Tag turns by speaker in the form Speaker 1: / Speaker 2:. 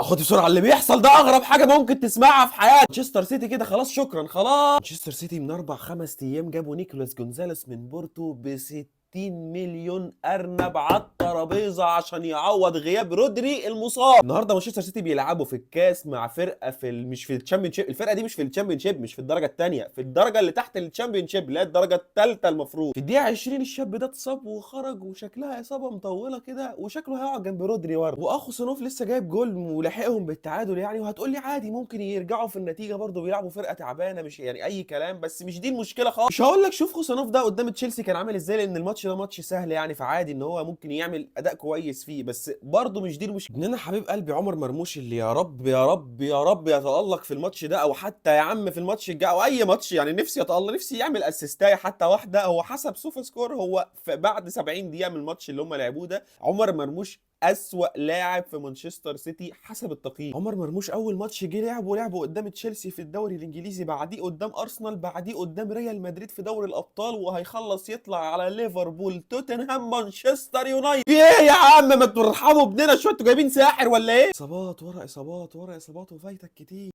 Speaker 1: خد بسرعه، اللي بيحصل ده اغرب حاجة ممكن تسمعها في حياتك. مانشستر سيتي كده خلاص، شكرا خلاص. مانشستر سيتي من 4 5 ايام جابوا نيكولاس جونزاليس من بورتو ب 60 مليون ارنب على الترابيزة عشان يعوض غياب رودري المصاب. النهارده مانشستر سيتي بيلعبوا في الكاس مع فرقه مش في ال Championship، الفرقة دي مش في ال Championship، مش في الدرجة الثانية، في الدرجة اللي تحت ال Championship اللي هي الدرجة الثالثة. المفروض في الدقيقة 20 الشاب ده اتصاب وخرج، وشكلها اصابه مطولة كده، وشكله هيقعد جنب رودري ورا. واخو سنوف لسه جايب جول ولاحقهم بالتعادل يعني. وهتقول لي عادي ممكن يرجعوا في النتيجة، برضه بيلعبوا فرقه تعبانة، مش يعني اي كلام، بس مش دي المشكلة خالص. مش هقول لك شوف خوسانوف ده قدام تشيلسي كان عامل ازاي، لان الماتش ده ماتش سهل يعني، فعادي ان هو ممكن يعمل اداء كويس فيه، بس برضه مش دي المشكلة. ابننا حبيب قلبي عمر مرموش اللي يا رب يا رب يا رب يتالق في الماتش ده، او حتى يا عم في الماتش الجاي او اي ماتش يعني، نفسي يتالق، نفسي يعمل assist ايه حتى واحده. هو حسب SofaScore هو في بعد 70 دقيقة من الماتش اللي هم لعبوه ده، عمر مرموش أسوأ لاعب في مانشستر سيتي حسب التقييم. عمر مرموش اول ماتش جه لعبه قدام تشيلسي في الدوري الانجليزي، بعديه قدام ارسنال، بعديه قدام ريال مدريد في دوري الابطال، وهيخلص يطلع على ليفربول، توتنهام، مانشستر يونايتد. في ايه يا عم؟ ما ترحموا ابننا شويه، انتوا جايبين ساحر ولا ايه؟ اصابات ورا اصابات ورا اصابات وفايتك كتير.